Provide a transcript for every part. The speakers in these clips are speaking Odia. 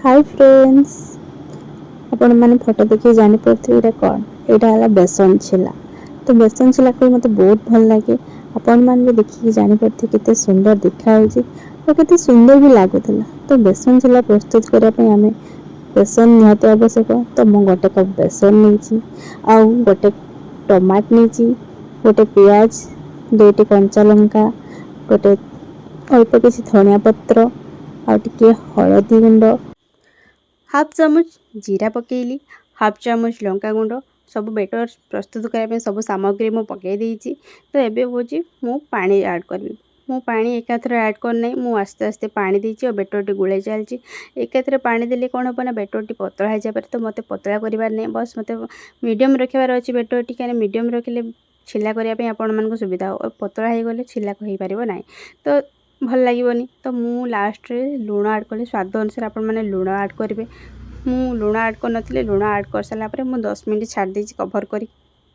ହାଇ ଫ୍ରେଣ୍ଡସ୍, ଆପଣମାନେ ଫଟୋ ଦେଖିକି ଜାଣିପାରୁଥିବେ ଏଇଟା କ'ଣ। ଏଇଟା ହେଲା ବେସନ ଛିଲା। ତ ବେସନ ଛିଲା ଖାଇ ମୋତେ ବହୁତ ଭଲ ଲାଗେ। ଆପଣମାନେ ବି ଦେଖିକି ଜାଣିପାରୁଥିବେ କେତେ ସୁନ୍ଦର ଦେଖାଯାଉଛି ଆଉ କେତେ ସୁନ୍ଦର ବି ଲାଗୁଥିଲା। ତ ବେସନ ଛିଲା ପ୍ରସ୍ତୁତ କରିବା ପାଇଁ ଆମେ ବେସନ ନିହାତି ଆବଶ୍ୟକ। ତ ମୁଁ ଗୋଟେ କପ୍ ବେସନ ନେଇଛି ଆଉ ଗୋଟେ ଟମାଟୋ ନେଇଛି, ଗୋଟେ ପିଆଜ, ଦୁଇଟି କଞ୍ଚା ଲଙ୍କା, ଗୋଟେ ଅଳ୍ପ କିଛି ଧନିଆ ପତ୍ର ଆଉ ଟିକିଏ ହଳଦୀ ଗୁଣ୍ଡ, ହାଫ୍ ଚାମଚ ଜିରା ପକାଇଲି, ହାଫ୍ ଚାମଚ ଲଙ୍କା ଗୁଣ୍ଡ। ସବୁ ବେଟର୍ ପ୍ରସ୍ତୁତ କରିବା ପାଇଁ ସବୁ ସାମଗ୍ରୀ ମୁଁ ପକାଇ ଦେଇଛି। ତ ଏବେ ହେଉଛି ମୁଁ ପାଣି ଆଡ଼୍ କରିବି। ମୁଁ ପାଣି ଏକାଥରେ ଆଡ଼୍ କରିନାହିଁ, ମୁଁ ଆସ୍ତେ ଆସ୍ତେ ପାଣି ଦେଇଛି ଆଉ ବେଟର୍ଟି ଗୋଳେଇ ଚାଲିଛି। ଏକାଥରେ ପାଣି ଦେଲେ କ'ଣ ହେବ ନା, ବେଟର୍ଟି ପତଳା ହେଇଯାଇପାରେ। ତ ମୋତେ ପତଳା କରିବାର ନାହିଁ, ବସ୍ ମୋତେ ମିଡ଼ିୟମ୍ ରଖିବାର ଅଛି ବେଟର୍ଟି। କାହିଁକିନା ମିଡ଼ିୟମ୍ ରଖିଲେ ଛିଲା କରିବା ପାଇଁ ଆପଣମାନଙ୍କୁ ସୁବିଧା ହେବ। ପତଳା ହେଇଗଲେ ଛିଲା ହେଇପାରିବ ନାହିଁ, ତ ଭଲ ଲାଗିବନି। ତ ମୁଁ ଲାଷ୍ଟରେ ଲୁଣ ଆଡ଼୍ କଲି। ସ୍ୱାଦ ଅନୁସାରେ ଆପଣମାନେ ଲୁଣ ଆଡ଼୍ କରିବେ। ମୁଁ ଲୁଣ ଆଡ଼୍ କରିନଥିଲି। ଲୁଣ ଆଡ଼୍ କରିସାରିଲା ପରେ ମୁଁ 10 ମିନିଟ୍ ଛାଡ଼ି ଦେଇଛି କଭର୍ କରି।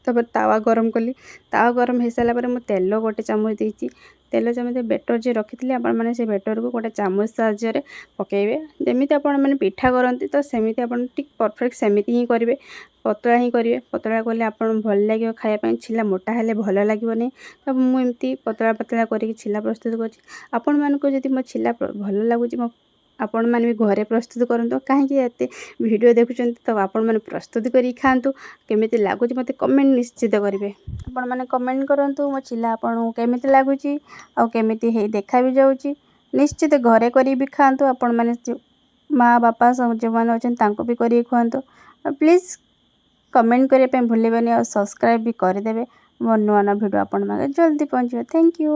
ତାପରେ ତାୱା ଗରମ କଲି। ତାୱା ଗରମ ହେଇସାରିଲା ପରେ ମୁଁ ତେଲ ଗୋଟେ ଚାମଚ ଦେଇଛି। ତେଲ ଚାମଚ, ବେଟର୍ ଯିଏ ରଖିଥିଲେ, ଆପଣମାନେ ସେ ବେଟର୍କୁ ଗୋଟେ ଚାମଚ ସାହାଯ୍ୟରେ ପକାଇବେ। ଯେମିତି ଆପଣମାନେ ପିଠା କରନ୍ତି, ତ ସେମିତି ଆପଣ ଠିକ୍ ପରଫେକ୍ଟ ସେମିତି ହିଁ କରିବେ, ପତଳା ହିଁ କରିବେ। ପତଳା କଲେ ଆପଣ ଭଲ ଲାଗିବ ଖାଇବା ପାଇଁ। ଛିଲା ମୋଟା ହେଲେ ଭଲ ଲାଗିବନି। ତ ମୁଁ ଏମିତି ପତଳା ପତଳା କରିକି ଛିଲା ପ୍ରସ୍ତୁତ କରୁଛି। ଆପଣମାନଙ୍କୁ ଯଦି ମୋ ଛିଲା ଭଲ ଲାଗୁଛି, ମୋ ଆପଣମାନେ ବି ଘରେ ପ୍ରସ୍ତୁତ କରନ୍ତୁ। କାହିଁକି ଏତେ ଭିଡ଼ିଓ ଦେଖୁଛନ୍ତି? ତ ଆପଣମାନେ ପ୍ରସ୍ତୁତ କରିକି ଖାଆନ୍ତୁ। କେମିତି ଲାଗୁଛି, ମୋତେ କମେଣ୍ଟ ନିଶ୍ଚିତ କରିବେ। ଆପଣମାନେ କମେଣ୍ଟ କରନ୍ତୁ ମୋ ଛିଲା ଆପଣଙ୍କୁ କେମିତି ଲାଗୁଛି ଆଉ କେମିତି ହେଇ ଦେଖା ବି ଯାଉଛି। ନିଶ୍ଚିତ ଘରେ କରିକି ବି ଖାଆନ୍ତୁ। ଆପଣମାନେ ମା ବାପା ସବୁ ଯେଉଁମାନେ ଅଛନ୍ତି, ତାଙ୍କୁ ବି କରିକି ଖୁଆନ୍ତୁ। ଆଉ ପ୍ଲିଜ୍ କମେଣ୍ଟ କରିବା ପାଇଁ ଭୁଲିବେନି ଆଉ ସବସ୍କ୍ରାଇବ୍ ବି କରିଦେବେ। ମୋ ନୂଆ ନୂଆ ଭିଡ଼ିଓ ଆପଣଙ୍କ ଜଲ୍ଦି ପହଞ୍ଚିବ। Thank you.